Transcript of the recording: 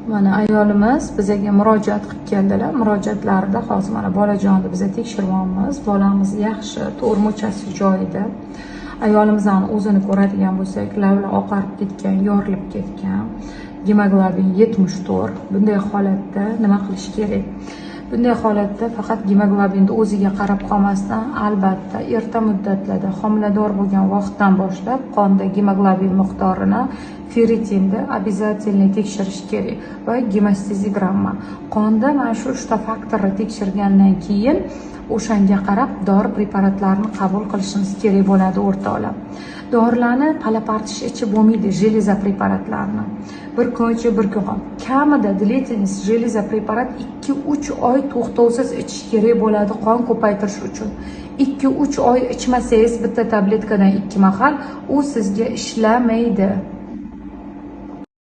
Mana ayolimiz bizaga murojaat qilib keldilar. Murojaatlarida hozir mana bolajonni biza tekshiryapmiz. Bolamiz yaxshi, to'g'ri, muchasi joyida. Ayolimizni o'zini ko'radigan bo'lsak, lavlar oqarib ketgan, yorilib ketgan. Gemoglobin 74. Bunday holatda nima qilish kerak? Bunday holatda faqat gemoglobinni o'ziga qarab qolmasdan, albatta erta muddatlarda homilador bo'lgan vaqtdan boshlab qonda gemoglobin miqdorini, ferritinni обязательно tekshirish kerak va gemostezigramma. Qonda mana shu uchta faktorni tekshirgandan keyin o'shanga qarab dori preparatlarini qabul qilishimiz kerak bo'ladi, o'rtoqlar. Dorilarni palapartish ichib bo'lmaydi, железо preparatlarni. Bir kun ichib, bir kun qolib. Kamida длительность железо preparat 2-3 oy to'xtovsiz ichish kerak bo'ladi qon ko'paytirish uchun. 2-3 oy ichmasangiz bitta tabletkadan ikki mahal, u sizga ishlamaydi.